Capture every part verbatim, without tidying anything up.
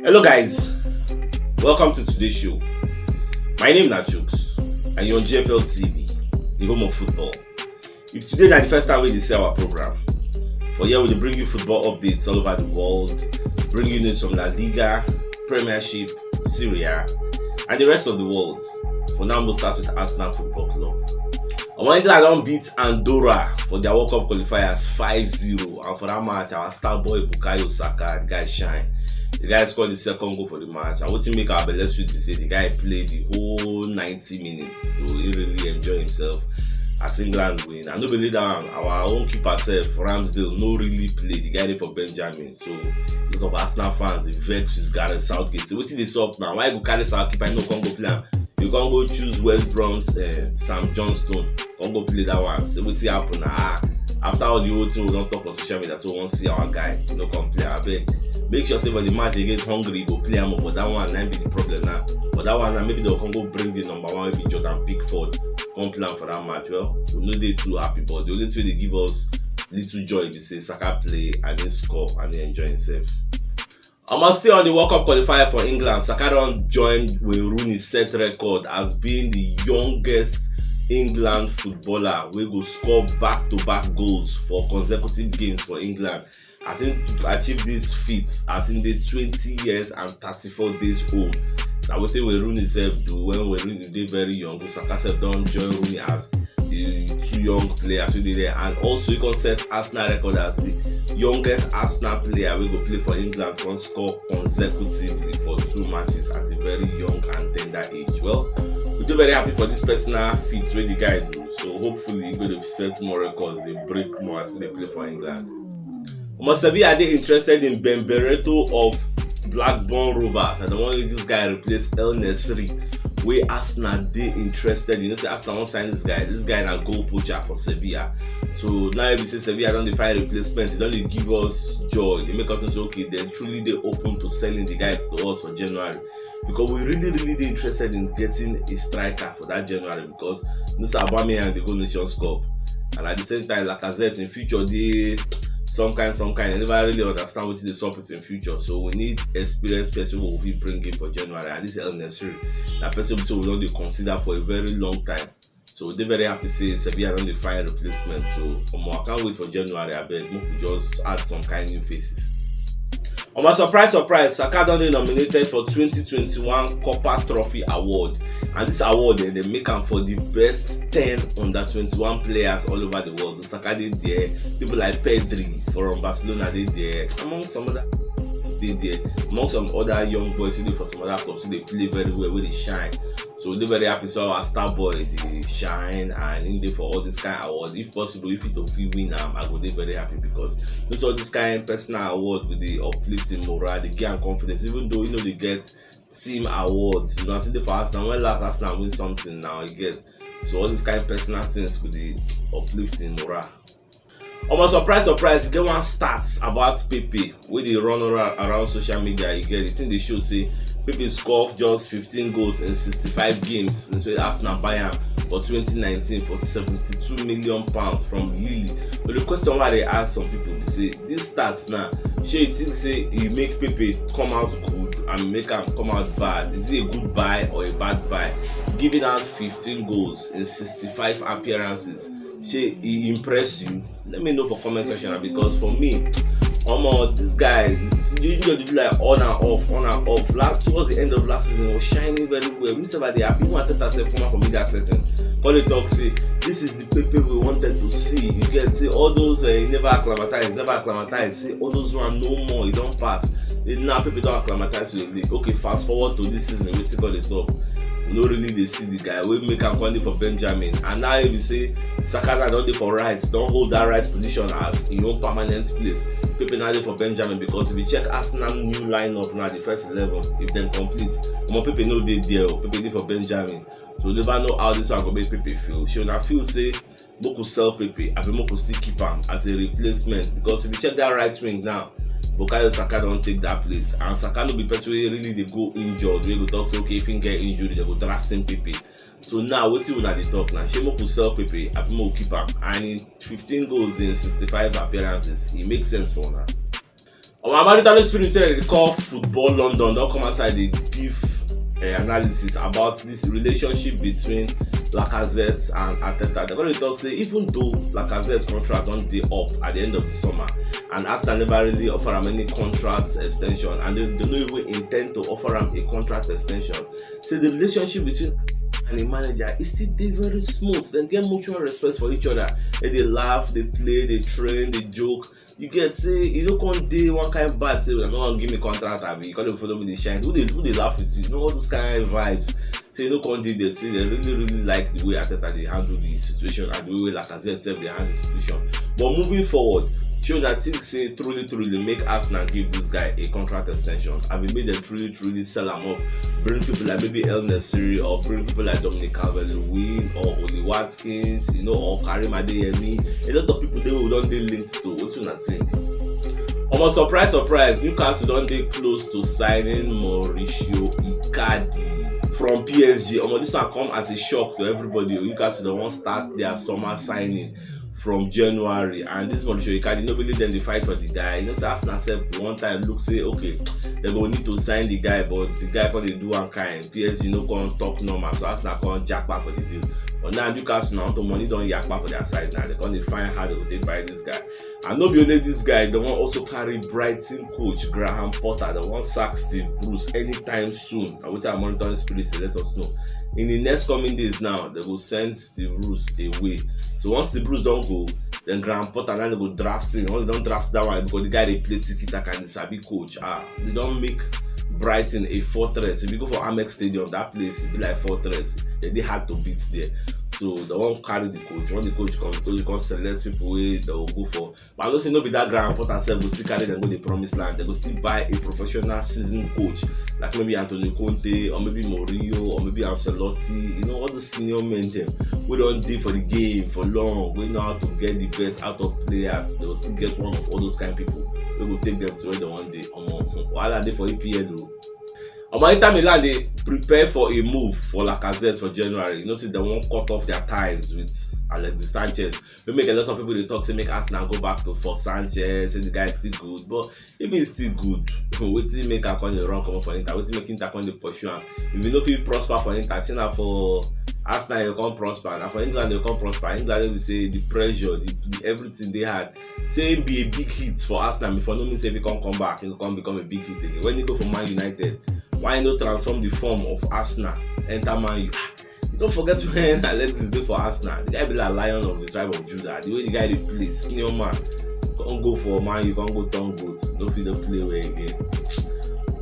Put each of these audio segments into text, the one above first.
Hello guys, welcome to today's show. My name na Chooks and you're on G F L T V, the home of football. If today na the first time wey you dey see our program, for here we dey bring you football updates all over the world, bring you news from La Liga, Premiership, Serie A, and the rest of the world. For now, we'll start with Arsenal Football Club. Omo, England don beat Andorra for their World Cup qualifiers five zero, and for that match, our star boy Bukayo Saka, the guy shine. The guy scored the second goal for the match, and wetin make our belle sweet be say the guy play the whole ninety minutes, so he really enjoy himself as England win. And no be only that one, our own keeper sef, Ramsdale, no really play. The guy dey for Benjamin, so a lot of Arsenal fans dey vex with Gareth Southgate. So wetin dey sup now? Why you go carry Southgate keeper, you no come go play am? You come go choose West Brom's uh, Sam Johnstone, come go play that one. Say wetin happen na, ah, after all the whole thing we don talk for social media, so we wan see our guy, you no come play. Abeg, make sure say for the match against Hungary, you go play am o, but that one na be the problem now. But that one now, maybe dem come go bring the number one, maybe Jordan Pickford, come play am for that match. Well, we no dey too happy, but the only thing wey dey give us little joy be say Saka play and he score and he enjoy himself. Omo, still on the World Cup qualifier for England, Saka don join Wayne Rooney set record as being the youngest England footballer wey go score back-to-back goals for consecutive games for England. As he achieve this feat as he dey twenty years and thirty-four days old. Na wetin Wayne Rooney sef do when Wayne Rooney dey very young. Saka sef don join Rooney as the two young players wey dey there, and also he come set Arsenal record as the youngest Arsenal player wey go play for England come score consecutively for two matches at a very young and tender age. Well, we dey very happy for this personal feat wey the guy do, so hopefully he go dey set more records, dey break more as he dey play for England. Omo, Sevilla dey interested in Ben Barreto of Blackburn Rovers, and dem wan use this guy replace El Nesri wey Arsenal dey interested in. You know say Arsenal wan sign this guy. This guy na goal poacher for Sevilla. So now if you say Sevilla don dey find replacement, e don dey give us joy. Dey make us know say, okay, dem truly dey open to selling the guy to us for January, because we really, really dey interested in getting a striker for that January, because this Aubameyang dey go Nations Cup, and at the same time, Lacazette in future dey some kind, some kind. I never really understand wetin dey sup with him future. So we need experienced person wey we fit bring in for January, and this El Nesri na person wey we don dey consider for a very long time. So we dey very happy say Sevilla don dey find replacement. So omo, I can't wait for January. Abeg, make we just add some kind new faces. Omo, surprise, surprise, Saka don dey nominated for twenty twenty-one Copa Trophy Award, and this award, eh, dem make am for the best ten under twenty-one players all over the world. So Saka dey there, people like Pedri from Barcelona dey there, among some other dey there, among some other young boys wey dey for some other clubs wey dey play very well, wey dey shine. So we dey very happy say our star boy dey shine and he dey for all this kind award. If possible, if he to fit win am, I go dey very happy, because this all this kind personal award go dey uplift him morale, dey give am confidence, even though he no dey get team awards. You know, as he dey for Arsenal, when last Arsenal win something now, you get. So all these kind personal things go dey uplift him morale. Omo, surprise, surprise, e get one stats about Pepe wey dey run around, around social media. You get, the thing dey show say Pepe score just fifteen goals in sixty-five games since wey Arsenal buy am for twenty nineteen for seventy-two million pounds from Lille. But the question wey I dey ask some people be say, this stats now, shey you think say e make Pepe come out good and make am come out bad? Is it a good buy or a bad buy? Giving out fifteen goals in sixty-five appearances, shey e impress you? Let me know for comment section, because for me, omo, this guy, you just do like on and off, on and off. Last, towards the end of last season, he was shining very well. Me sef, I dey happy when Arteta sef come out for me that setting. Come dey talk say, this is the Pepe we wanted to see. You get, say all those, uh, he never acclimatized, never acclimatized. Say all those one no more, he don pass. Then now Pepe don acclimatize to the league. Okay, fast forward to this season, wetin come dey sup? We no really dey see the guy wey make am come dey for Benjamin, and now e be say Saka now don dey for right, don hold that right position as im own permanent place. Pepe now dey for Benjamin, because if you check Arsenal new lineup now, the first eleven, if dem complete, omo, Pepe no dey there o, Pepe dey for Benjamin. So we never know how this one go make Pepe feel. Shey una feel say make we sell Pepe, abi make we still keep am as a replacement? Because if you check that right wing now, Bukayo Saka don take that place, and Saka no be person wey really dey go injured, wey go talk say, okay, if he get injury, dem go draft him Pepe. So now, wetin una dey talk now? Shey make we sell Pepe, abi make we keep am? And in fifteen goals in sixty-five appearances, e make sense for una? Our marital spirit wey dem dey call Football London don come outside dey give uh, analysis about this relationship between Lacazette and Arteta. Dem come dey talk say even though Lacazette contract don dey up at the end of the summer and Arsenal never really offer am any contract extension and they, they no even intend to offer am a contract extension, say the relationship between and a manager e still dey very smooth. Dem get mutual respect for each other. Dem dey laugh, dey play, dey train, dey joke. You get say you no come dey one kind bad say una no wan give me contract abi you come dey follow me dey shine. Who dey who dey laugh with you? You know all those kind vibes. Say you no come dey there say dem really really like the way Arteta dey handle the situation and the way wey Lacazette sef dey handle the situation. But moving forward, shey una think say truly truly make Arsenal give this guy a contract extension abi make dem truly truly sell am off, bring people like maybe El Nesyri or bring people like Dominic Calvert-Lewin or Oli Watkins, you know, or Karim Adeyemi. A lot of people dey wey we don dey linked to. Wetin una think? Omo, surprise surprise, Newcastle don dey close to signing Mauricio Icardi from P S G. Omo, this one come as a shock to everybody. Newcastle don wan start their summer signing from January, and this Mauricio Icardi no be only dem dey fight for the guy. You know say Arsenal sef one time look say okay, dem go need to sign the guy, but the guy come dey do one kind. P S G no come talk normal, so Arsenal come japa for the deal. But now Newcastle na unto money don yakpa for their side now. Dem come dey find how dem go take buy this guy. And no be only this guy, dem wan also carry Brighton coach Graham Potter. Dem wan sack Steve Bruce anytime soon. Na wetin our monitoring spirit dey let us know. In the next coming days now, dem go send Steve Bruce away. So once Steve Bruce don go, then Graham Potter now dem go draft him. Once dem don draft that one, because the guy dey play tiki taka and he sabi coach. Ah, dem don make Brighton a fortress. If you go for Amex Stadium, that place e be like fortress. Dem dey hard to beat there. So dem wan carry the coach. When the coach come, coach come select people wey dem go go for. But I know say no be that Graham Potter sef go still carry dem go the promised land. Dem go still buy a professional seasoned coach like maybe Antonio Conte or maybe Mourinho or maybe Ancelotti. You know, all the senior men dem wey don dey for the game for long, wey know how to get the best out of players. Dem go still get one of all those kind people wey go take dem to where dem wan dey. Omo, wahala dey for E P L o. Omo, Inter Milan dey prepare for a move for Lacazette for January. You know say dem wan cut off their ties with Alexis Sanchez. Wey make a lot of people dey talk say make Arsenal go back to for Sanchez, say the guy still good. But if he still good, wetin make am come dey run comot for Inter? Wetin make Inter come dey pursue am? If you no fit prosper for Inter, say na for Arsenal you come prosper, na for England you come prosper. England wey be say the pressure, the, the everything dey hard. Say him be a big hit for Arsenal before no mean say if he come come back, he go come become a big hit again. When he go for Man United, why he no transform the form of Arsenal enter Man U? Ah, you don't forget when Alexis dey for Arsenal. The guy be like lion of the tribe of Judah. The way the guy dey play, senior man, come go for Man U, come go turn goat. No fit dey play well again.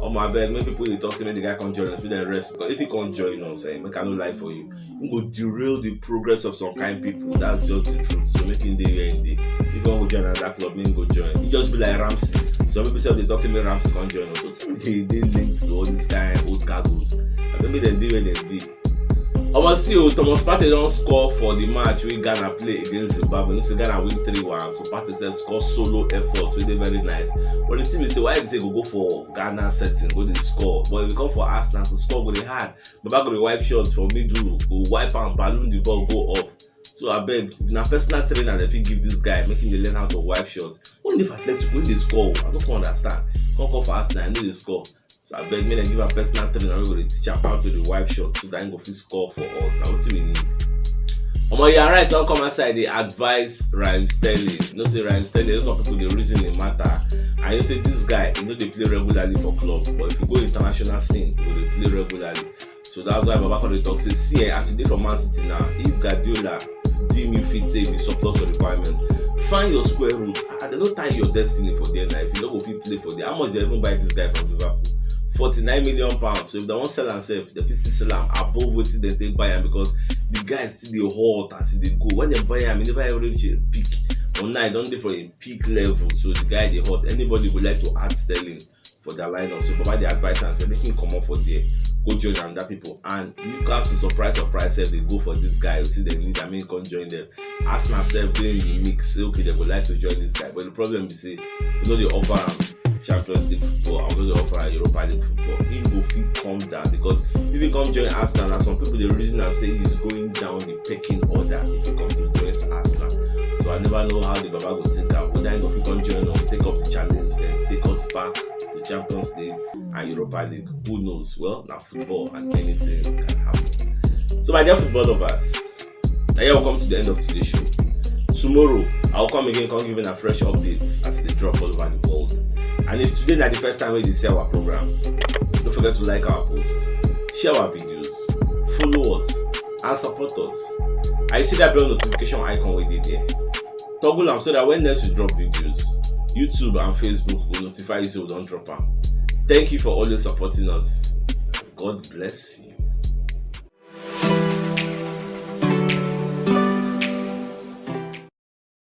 Omo, abeg, make people dey talk say make the guy come join us, make dem rest, because if he come join us, eh, make I no lie for you, he go derail the progress of some kind people. That's just the truth. So make him dey where he dey. If he wan go join another club, make him go join. He just be like Ramsey. Some people sef dey talk say make Ramsey come join us. So they dey linked to all these kind old cargoes. I think make dem dey where dem dey. Omo, see o, Thomas Partey don score for the match wey Ghana play against Zimbabwe. You know say Ghana win three one, so Partey sef score solo effort wey dey very nice. But the thing be say, why be say go go for Ghana setting go dey score? But if you come for Arsenal to score go dey hard. Baba go dey wipe shots for middle, go wipe am, balloon the ball go up. So abeg, if na personal trainer dem fit give this guy, make him dey learn how to wipe shots. Only if Atletico wey dey score o, I no come understand. Come come for Arsenal, I no dey score. So abeg, make dem give am personal trainer wey go dey teach am how to dey wipe shot so that he go fit score for us. Na wetin we need. Omo, you are right. Don come outside dey advise Raheem Sterling. You know say Raheem Sterling, a lot of people dey reason the matter. And you know say this guy, he no dey play regularly for club, but if you go international scene, he go dey play regularly. So that's why Baba come dey talk say, see, eh, as you dey for Man City now, if Guardiola deem you fit say you be surplus to requirements, find your square root. Ah, dem no tie your destiny for there now. If you no go fit play for there, how much dem even buy this guy from Liverpool? Forty-nine million pounds. So if dem wan sell am sef, dem fit still sell am above wetin dem take buy am, because the guy still dey hot as e dey go. When dem buy am, e never even reach a peak. But now e don dey for a peak level, so the guy dey hot. Anybody go like to add Sterling for their lineup. So Baba dey advise am say make him comot for there, go join another people. And Newcastle, surprise surprise sef, dey go for this guy. You see dem need am, make him come join them. Arsenal sef dey in the mix, say okay, dem go like to join this guy, but the problem be say we no dey offer am Champions League football and we no dey offer am Europa League football. He go fit come down, because if he come join Arsenal, na some people dey reason am say he's going down the pecking order if he come to join Arsenal. So I never know how the Baba go take am. Whether he go fit come join us, take up the challenge, then take us back to Champions League and Europa League. Who knows? Well, na football and anything can happen. So, my dear football lovers, now here we come to the end of today's show. Tomorrow, I'll come again, come give you a fresh updates as they drop all over the world. And if today na the first time wey you dey see our program, don't forget to like our post, share our videos, follow us, and support us. I see that bell notification icon wey dey there. Toggle am so that when next we drop videos, YouTube and Facebook go notify you say we don drop am. Thank you for always supporting us. God bless you.